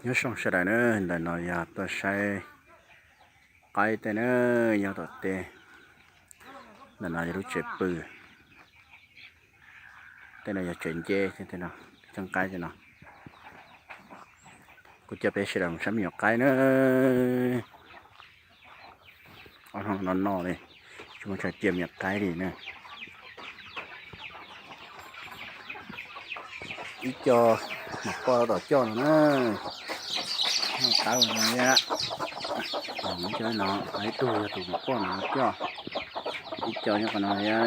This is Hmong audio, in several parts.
Nyob zoo sawv daws na, ntawm no yog tuaj saib qaib tej na, nyob tom teb. Ntawm no yog lub tsev pw. Tej no yog tsev nceb, tej no tseem qaib tej no. Kuv coj peb sawv daws mus saib me nyuam qaib na. Ob hnub no noj li, tsis muaj chaw cia me nyuam qaib li na. Ib co mas poj tom coj no na. Noj qaib no thiab. Ib co no, ib tug yog tus mas poj no coj. Ib co nyob qhov no thiab.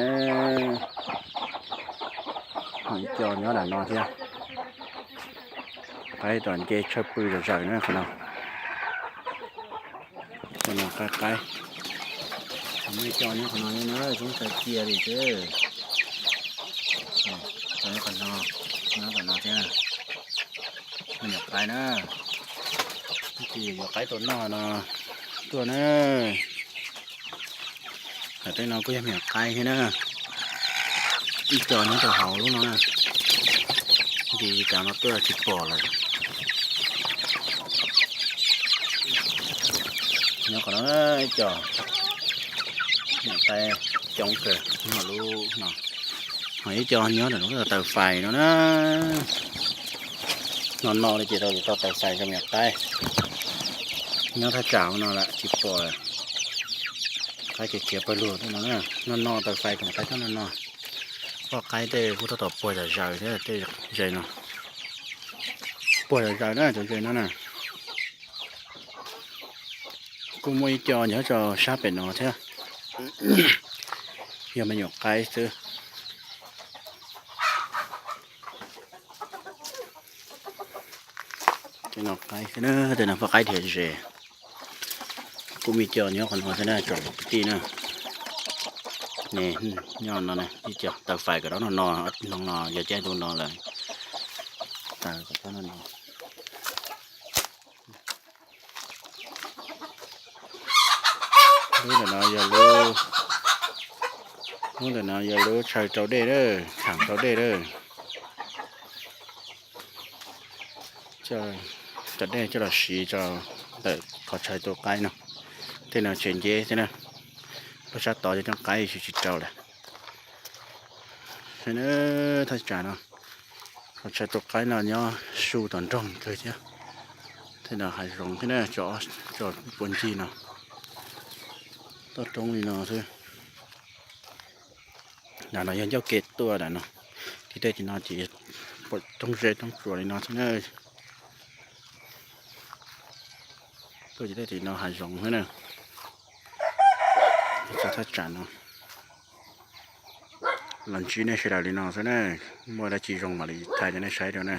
Ho ib co nyob ntawm no thiab. Qaib tom nce tshawj pw zom zaws na qhov no. Qhov no qaib qaib. Muaj ib co nyob qhov no na, tsis muaj chaw cia li xwb. Qhov no, nyob qhov no thiab. Me nyuam qaib na. Ib tug yuav qaib tuaj noj no tuaj na. Hauv tej no kuj yog me nyuam qaib thiab na. Ib co nyob rau hauv lub no na. Nti cas no tuaj tsis pom lawm. Nyob qhov no ib co. Me nyuam qaib coob kawg nyob lub no. Ho ib co nyob ntawm lub taws fais no na. No no li ces tau tau taws fais rau me nyuam qaib. Nyob thaj tsam no lawm tsis pom. Qaib khiav khiav pawg lug no na. No no taws fais rau me nyuam qaib coob no no. Poj qaib tej kuj tab tom puag zom zaws thiab tej ze no. Puag zom zaws na cov ze no na. Kuj muaj ib co nyob rau sab pem no thiab. Yog me nyuam qaib xwb. Tej no qaib xwb na, tej no poj qaib dhia ze. Kuj muaj ib co nyob qhov no xwb na, tsom kwv tij na. Ne, nyob no ib co taws fais kom rau no no, no no yog caij ntuj no lawm. Taws kom rau no no. Lub ntawm no yog lub, lub ntawm no yog lub tshaw rau dej lawm, thaam rau dej lawm. Cov dej coj los siv rau ntawm qhov tshaw tua qaib no. Tej no tsev nceb xwb na. Lub sab tod cov roob qaib tsis tsis rau lawm. Thaj tsam no, qhov tshaw tua qaib no nyob su tom nroog kawg thiab. Tej no hav zoov thiab na, tso puas ncig no. Toj roob li no xwb. Nram no yog ncauj ke tuaj nram no. Tim tej tim no ces pom roob zeb roob tsuas li no xwb na. Tuaj tim tej tim no hav zoov xwb na. Tso thaj tsam no los ntsib nej sawv daws li no xwb na. Muaj dab tsi zoo mam li thaij rau nej saib rau na.